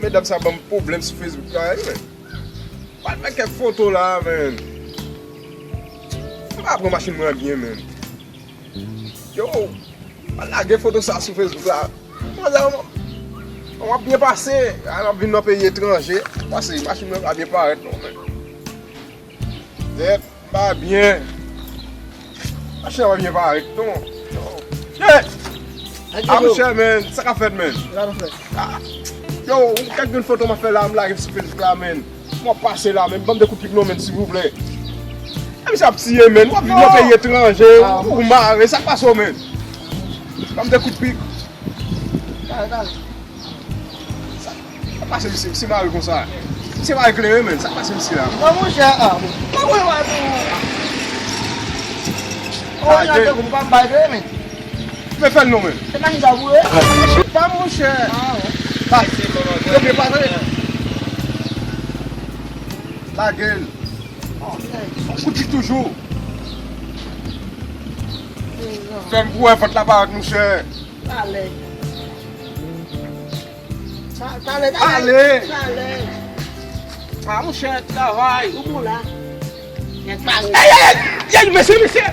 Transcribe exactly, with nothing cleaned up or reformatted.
Medam sa ban m pwoblèm sou Facebook la wi, men. Pral fè kèk foto la, men. M pa pran machin mwen byen, men. Yo, pa lage foto sa sou Facebook la. Manzè, w ap byen pase. A, w ap vin nan peyi etranje. Pase, machin mwen pa byen parèt non, men. Dèt, pa byen. Machin pa byen parèt non. Yo. Hey! A, monchè, men, sa k ap fèt, men? Yo, kèk grenn foto m ap fè la, m lage sou Facebook la, men. M ap pase la, men. Ban m de kout pik non, men, silvouplè. E misye ap tiye, men. W ap viv nan peyi etranje, ou mare, sa k pase w, men? Ban m de kout pik. Sa k pase misye, misye mare konsa? Misye pa eklere, men. Sa k pase misye la? Bon, monchè, a, bon. Mwen wè w ap di w. Ou pa m pa eklere, men. Men fè l non, men. Se machin sa pou e? Pa monchè. Yo byen pase. Lage l. Kout pik toujou. Fè m pou wè vant la parèt, monchè. Talè. Talè, talè. Ale. Talè. A, monchè, travay. Ou bon la? Nèg mare. Ey, ey, ey, ey, mesye, mesye.